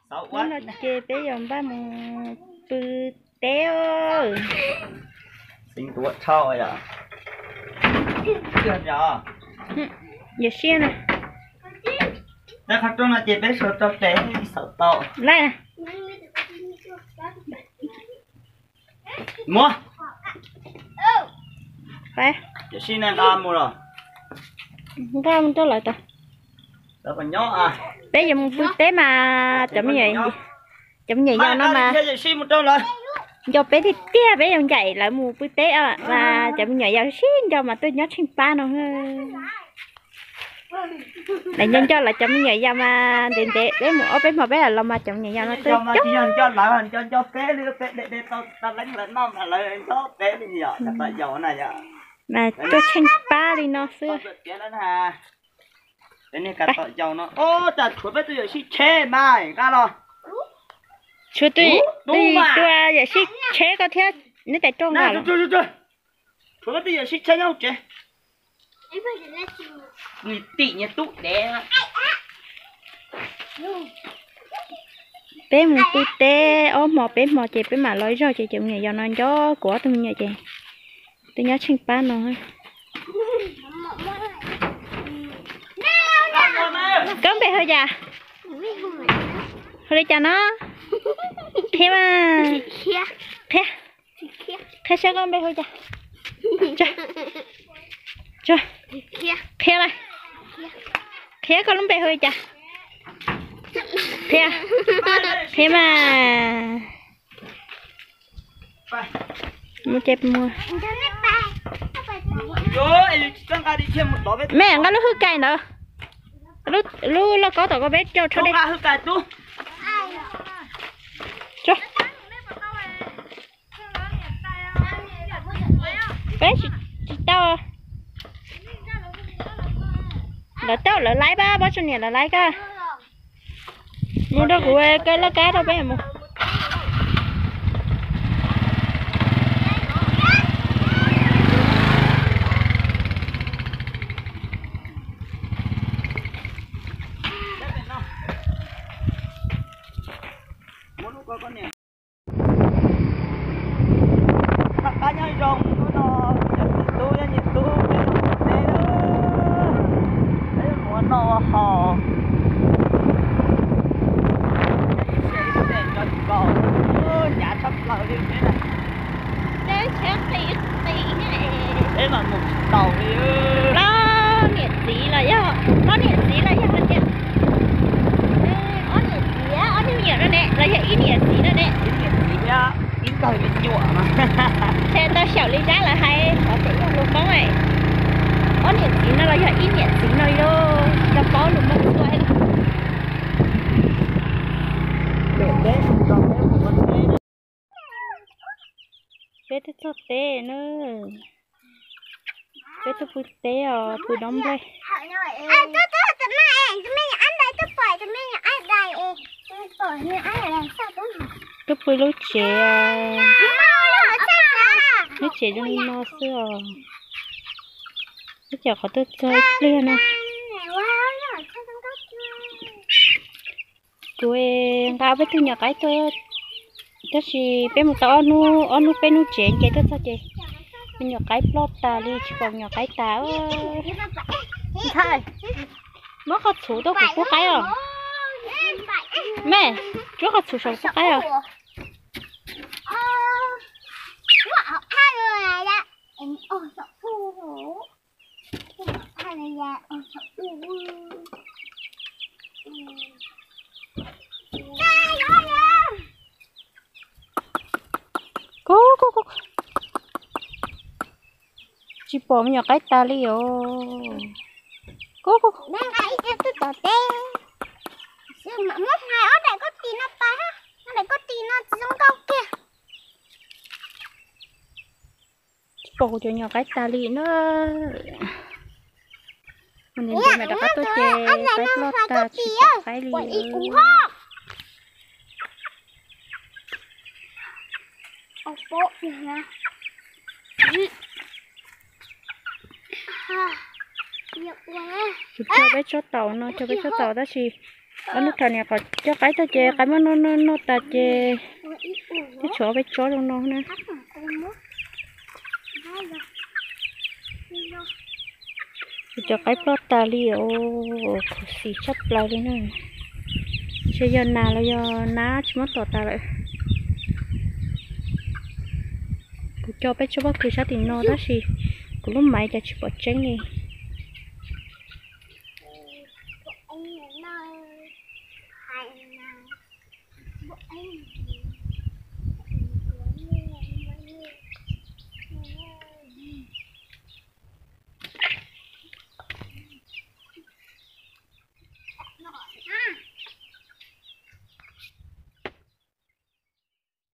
Hnub no ces peb yuav npaj mus pw teb. Yawm Sij na. Qhov rooj no ces peb sawv rau pem xaum tau. Laij na. Muab. Yawm Sij na nqa mus los. Nqa mus rau lawv tas. Peb yuav mus pw teb mas cov me nyuam, cov me nyuam yaus no mas nco peb tiag tiag, peb yuav ncaim lawv mus pw teb mas cov me nyuam yaus sib nco mas tuaj nyob tsheej pab no. Lawv nco nco lawv cov me nyuam yaus mas ntev ntev peb mus ob peb hmo peb los mas cov me nyuam yaus no tuaj coob. Mas tuaj tsheej pab li no xwb. Tshuav peb tus yawm sij tsheb mas nqa los. Tshuav tus, tus yawm sij tsheb koj thiab neb tais roj nqa los. Tshuav peb tus yawm sij tsheb nyob hauv tsev. Peb mus pw teb ob hmo peb hmo ces peb mam los ib zaug ces cov me nyuam yaus no nco kuv ob tug me nyuam ces tuaj nyob tsheej pab no. Koj npe hu cas? Hu li cas no? Qhia mas. Qhia, qhia saib koj npe hu cas. Qhia, qhia koj lub npe hu li cas. Qhia, qhia mas. Mus ces mus. Me nqa lub hwj kais ntawd, lub lauj kaub tom ko peb rau tshuab dej. Peb tsis tau. Lawv tau lawv laib pab, pab tso niam lawv laib koj. Mus rau kuv kaw laj kab rau peb mus. Qab nyob zoo hnub no, cov txiv tub nyob nyias tub peb los ua teb lawm. Peb mus ua noj ua haus. Ib txhia ib txhia tso tsis nkaus, hnyav tshaj plaws li peb na. Peb mas mus tsis taus li. Ob niam txiv los yog, ob niam txiv los yog hais tias ob niam txiv, ob niag me nyuam no ne los yog ib niam txiv no ne? Ib niam txiv thiab ib nkawg me nyuam mas. Ntshe tau xyaum li Zab lawv hais, qhov tias yog lus Hmoob, ob niam txiv no los yog ib niam txiv no yog tsis tau paub lus Hmoob txhua li. Peb twb txog teb na. Peb twb pw teb os, pw dob nplej. Twb pw lub tsev, lub tsev zoo li no xwb os. Lub tsev qhov twb txog ib pliag na. Kuv nqa peb tug nyuam qaib tuaj, tab sis peb mus tau ob hnub, ob hnub peb hnub tsev ces tuaj txog ces me nyuam qaib ploj tas li, tsis pom me nyuam qaib tas. Ntxhais, muab qhov txhuv tuaj kuv pub qaib os. Me, tsuab qhov txhuv saum pub qaib os. Kub, kub, kub. Tsis pom me nyuam qaib tas li os. Kub, kub. Muab hais ob daim koj tis no pas, ob daim koj tis no tsis zoo nkauj kiag. Tsis pom kuv cov nyuam qaib tas li na. Ua niam ntiav mam rov qab tuaj ces qaib ploj tag tsis pom qaib li. Kuv cog peb tsob taum no, cog peb tsob taum tab sis Ob hnub thaum niam qhov coj qaib tag ces qaib muab noj noj noj tas ces twb tshuav ob peb tsob zoo no na. Kuv cov qaib ploj tas li os, khuv xim tshaj plaws li na. Ntshe yog nas los yog nab tsis muab tom tas lawm. Kuv cog peb tsob pob kws sab tim no tab sis kuv lub maiv cas tsis pom tseeb li.